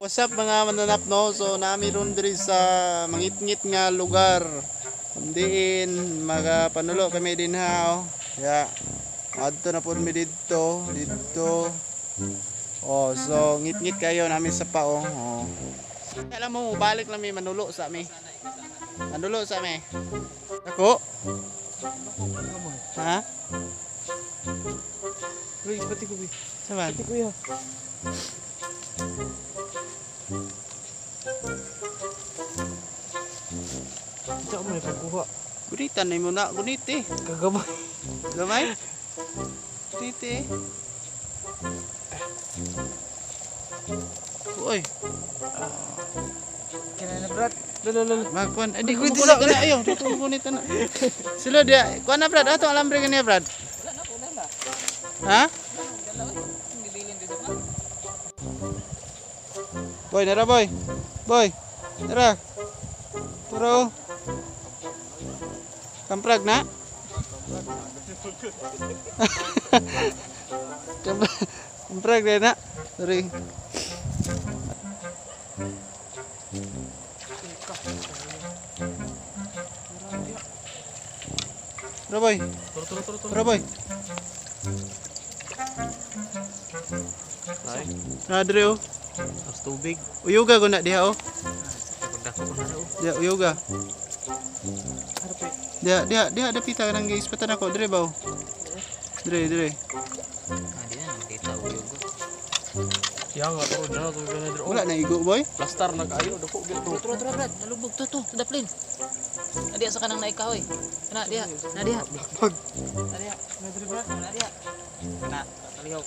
What's up, mga mananap, no? So nami ron diri sa mangitngit nga lugar. Kundiin magapanulo kami din ha. Oh. Ya. Adto na pud mi didto, didto. Oh, so ngitngit kayo nami sa pao. Oh. Alam mo, balik lang mi manulo sa mi. Manulo sa mi. Ako? Ha? Luis, pati ko, bi. Saman? Pati ko ya. Ito mo na pagkuha. Gunitan na mo na, gunit eh. Kagamay. Gamay? Gunit eh. Uy, Kaya na, Brad. Lalo, lalo. Magkuan. Ay, di ko mukula ka na. Ayaw, di ko mukunit na. Sila dia, kuan na, Brad. Ato alambre ka niya, Brad. Ha? Boy, nara, boy. Boy, nara. Turo. Kamprag na? Kamprag na na. Sorry. Tara, boy. Turo, turo, turo, turo. Tara, boy. Ay, Na dire oh. tas tubig. Uyuga ko na diha oh. Pagdako ko na oh. Diha uyuga. Harap eh. Diha diha diha dapita kanang giispatan ako dire ba oh. Dire dire. Ah, di na nakita og yugo. Siya nga, turo, dyan na, turo, dyan na, dyan. Wala na igo, boy. Plastar na kayo, dako, gito. Turo turo, Brad, nalubog to to, sa daplin. Na diha sa kanang naikahoy. Na diha, na diha. Blackbag. Na diha. Na diri, Brad. Na diha. Na, kalihok.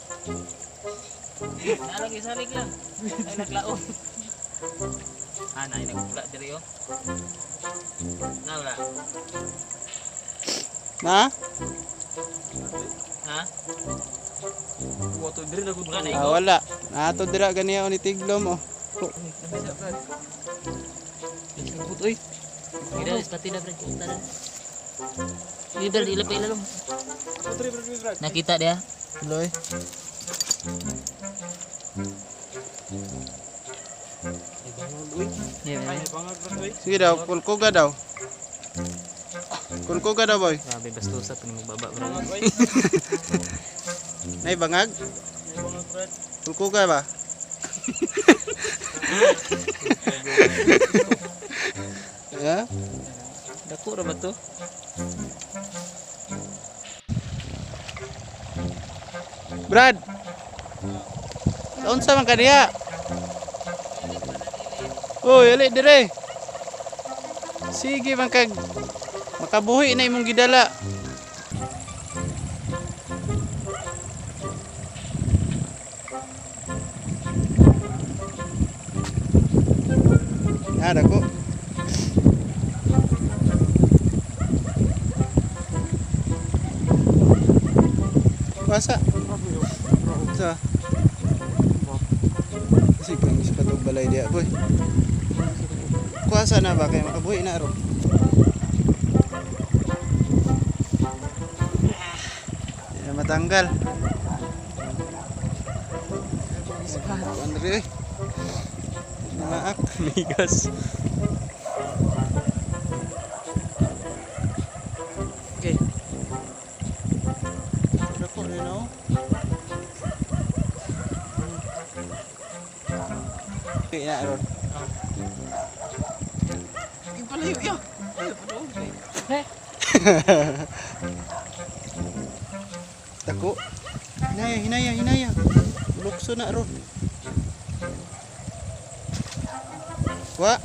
Na lagi salig lang. Ay naglaom. Ah, na ay nagpula diri oh. Na wala. Na? Ha? Kuha to, diri na gud. Wala na Ah, igo. wala. Nato dira ganiya ni tiglom oh. Nagbut, oy. Ida ispati na, Brad, kuta na. Di Brad, ila pa ilalom. Ako, diri, Brad, diri, Brad. Nakita dia. Loy. Ay, bangag, oy. Yeah, Ay, bangag, Brad, oy. Sige daw, kulkuga daw. Kulkuga daw, boy. Grabe bastusa pa ni magbaba, Brad. Bangag, oy. Nay bangag? Ay, bangag, Brad. Kulkuga ba? Ha? Dako ra ba to? Brad. Unsa man ka diha? Uy, ali dire. Sige man kag makabuhi na imong gidala. Ah, dako. Basa. Sa. Kasi kang ispatog balay diya, boy. Kuasa na ba kay makabuhi na ro. Di na matanggal. Andre, eh. Maak. Migas. Okay. Dako rin oh. Okay na ron. Yung palayo, ya. Ay, padung, eh. Dako. Hinaya, hinaya, hinaya. Lukso na ron. Wa.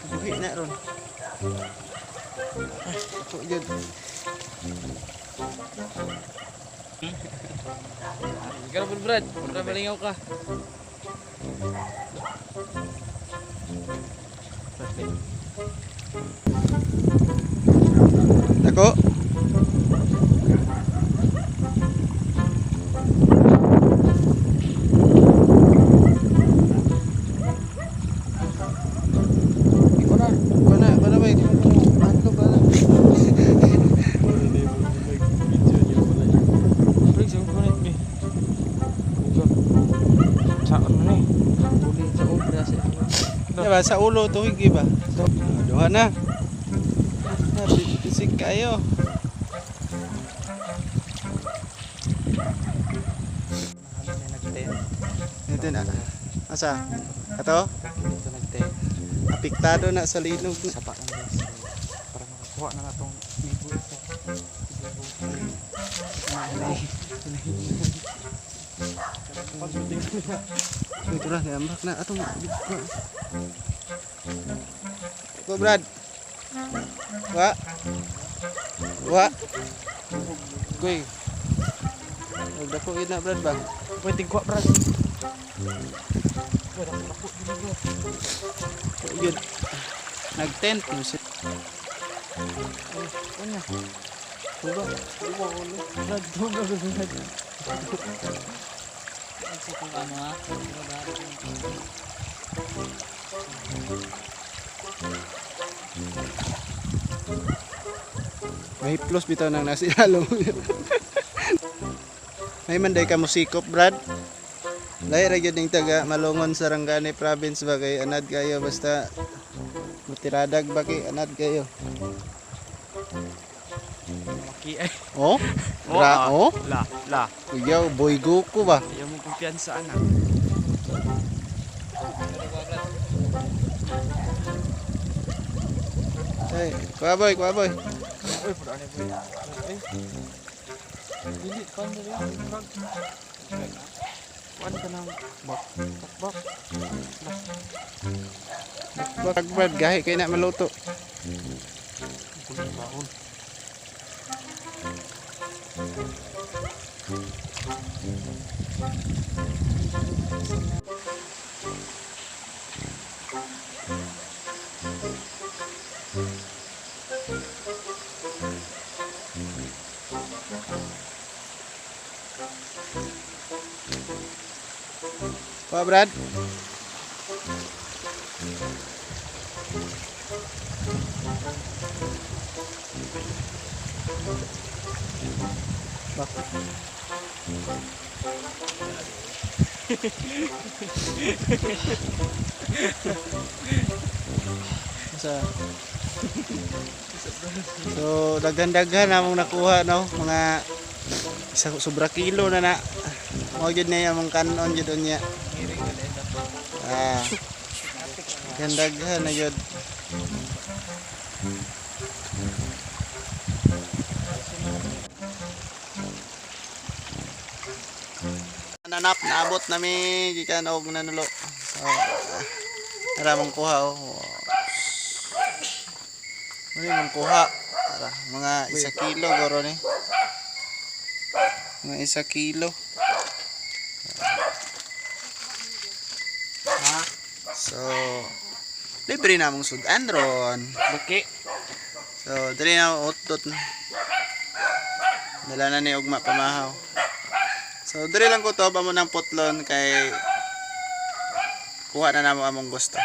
Buhi na ron. Ah, dako yun. Ikaw, Brad, Brad. Brad, malingaw ka. Dako. Ikaw na. Kuha na, kuha na ba? Ano ba? Diba, sa ulo tuhig ba? So, duha na. Bisig kayo. Nag-10. Ito na. Asa? Ato? Ito nag-10. Apektado na sa linog na. Sa paang guys. Para makakuha na nga itong migo sa Ito na, niambak na. Atong Go, Brad. Wa. Wa. Goy. Dako gid na, Brad ba? Pwede kuha, Brad. Dako gid. Nag-tent mo siya. Ano? Tuga. Tuga ulo. Brad, tuga, Brad. Ano ha? May plus bitaw nang nasa ilalo. May manday ka musikop, Brad. Lahi ra gyud ning taga Malungon Sarangani province ba kay anad kayo basta mutiradag ba kay anad kayo. Maki ay. Oh? Ra oh? La, la. Kuyaw, boy Goku ba? Ayaw mo kumpiyansa, anak. Ay, kuha boy, kuha boy. Uy, puro ano boy. Ay. Dili, pan dili. Brad. Kuan ka ng bak. Bak. Bak Brad, gahi kay na maluto. Baon. Kuha Brad. Bak. Sa So daghan-daghan among nakuha no, mga isa sobra kilo na na. Mao gyud na among kanon gyud unya. Ah. Daghan-daghan na gyud. Nanap, naabot nami gikan og nanulo. So, tara mong kuha oh. Ano mong kuha? Tara, mga isa kilo goro ni. Mga isa kilo. Ha? So, libre na mong sudan ron. Buki. So, dali na utot. Dala na ni Ugma pamahaw. So, dali lang ko to, amo ng putlon kay kuha na namo among gusto.